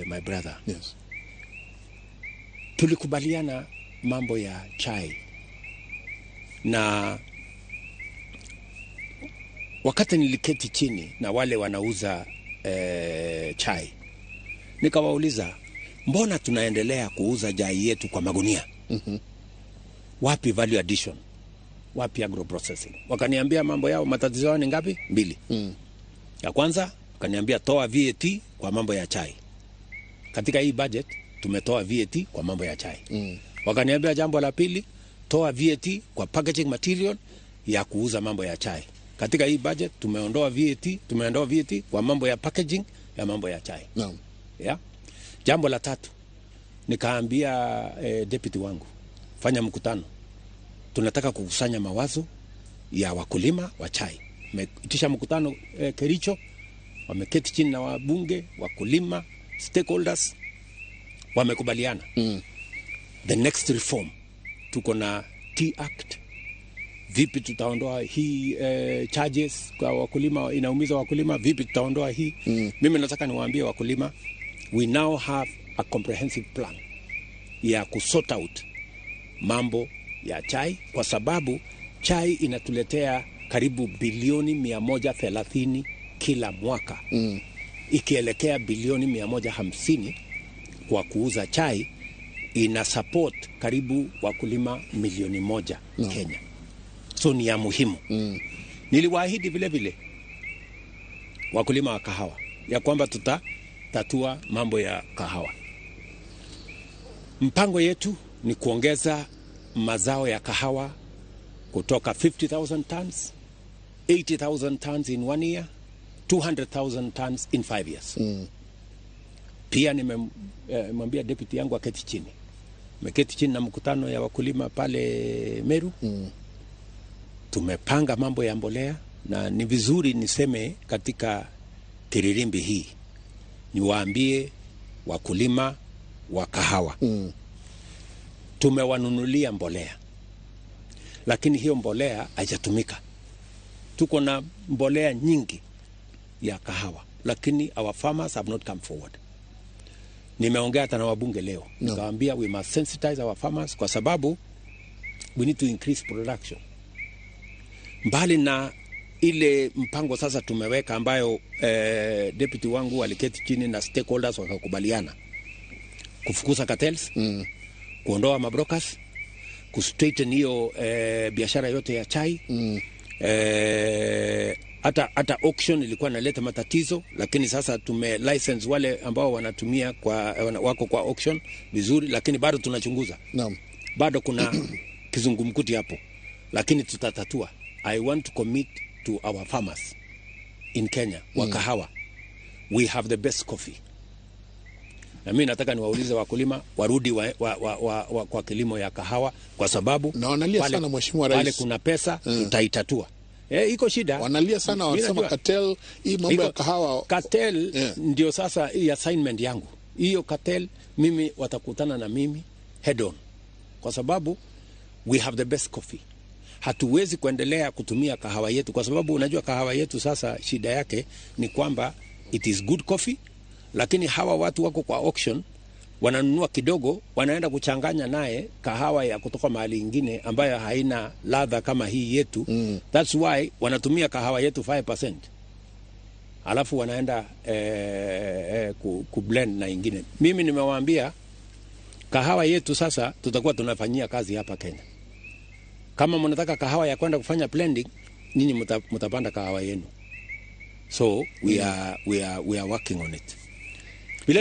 my brother. Yes. Tulikubaliana mambo ya chai, na wakati niliketi chini na wale wanauza chai, nikawauliza, mbona tunaendelea kuuza chai yetu kwa magunia? Wapi value addition? Wapi agro processing? Wakaniambia mambo yao, matatizo yao ni ngapi? Mbili. Ya kwanza wakaniambia toa VAT kwa mambo ya chai. Katika hii budget tumetoa VAT kwa mambo ya chai. Wakaniambia jambo la pili, toa VAT kwa packaging material ya kuuza mambo ya chai. Katika hii budget tumeondoa VAT, tumeondoa VAT kwa mambo ya packaging ya mambo ya chai. Naam. Yeah? Jambo la tatu nikaambia deputy wangu, fanya mkutano, tunataka kukusanya mawazo ya wakulima wa chai. Meitisha mkutano Kericho, wameketi chini na wabunge, wakulima, stakeholders, wamekubaliana the next reform, tuko na Tea Act. Vipi tutaondoa hii charges kwa wakulima, inaumiza wakulima, vipi tutaondoa hii? Mimi nataka niwaambie wakulima, we now have a comprehensive plan ya kusort out mambo ya chai, kwa sababu chai inatuletea karibu bilioni 130 kila mwaka ikielekea bilioni 150 kwa kuuza chai, ina support karibu wakulima milioni 1 Kenya, so ni ya muhimu. Niliwaahidi vile vile wakulima wa kahawa ya kwamba tutatatua mambo ya kahawa. Mpango yetu ni kuongeza mazao ya kahawa kutoka 50,000 tons, 80,000 tons in one year, 200,000 tons in 5 years. Pia nimemwambia deputy yangu aketi chini, meketi chini na mkutano ya wakulima pale Meru. Tumepanga mambo ya mbolea, na ni vizuri niseme katika kiririmbi hii, niwaambie wakulima wa kahawa tumewanunulia mbolea, lakini hiyo mbolea haijatumika. Tuko na mbolea nyingi ya kahawa, lakini our farmers have not come forward. Nimeongea hata na wabunge leo, nikawaambia we must sensitize our farmers kwa sababu we need to increase production. Mbali na ile mpango sasa tumeweka ambayo deputy wangu aliketi chini na stakeholders wakakubaliana kufukuza cartels, kuondoa mabrokers, kustraighten hiyo biashara yote ya chai hata auction ilikuwa inaleta matatizo, lakini sasa tume license wale ambao wanatumia kwa wako kwa auction vizuri, lakini bado tunachunguza. Bado kuna kizungumkuti hapo, lakini tutatatua. I want to commit to our farmers in Kenya wa kahawa, we have the best coffee, na mimi nataka niwaulize wakulima warudi kwa kilimo ya kahawa kwa sababu Na wanalia sana, Mheshimiwa Rais. Pale kuna pesa, tutaitatua. Iko shida. Wanalia sana, Mimi wanasema najua. Cartel hii mambo ya kahawa. Cartel ndio sasa hii assignment yangu hiyo cartel, mimi watakutana na mimi head on, kwa sababu we have the best coffee. Hatuwezi kuendelea kutumia kahawa yetu, kwa sababu unajua kahawa yetu sasa shida yake ni kwamba it is good coffee, lakini hawa watu wako kwa auction wananunua kidogo, wanaenda kuchanganya naye kahawa ya kutoka mahali ingine ambayo haina ladha kama hii yetu. That's why wanatumia kahawa yetu 5%, alafu wanaenda ku blend na ingine. Mimi nimewaambia kahawa yetu sasa tutakuwa tunafanyia kazi hapa Kenya. Kama mnataka kahawa ya kwenda kufanya blending, ninyi mutapanda kahawa yenu. So we are working on it.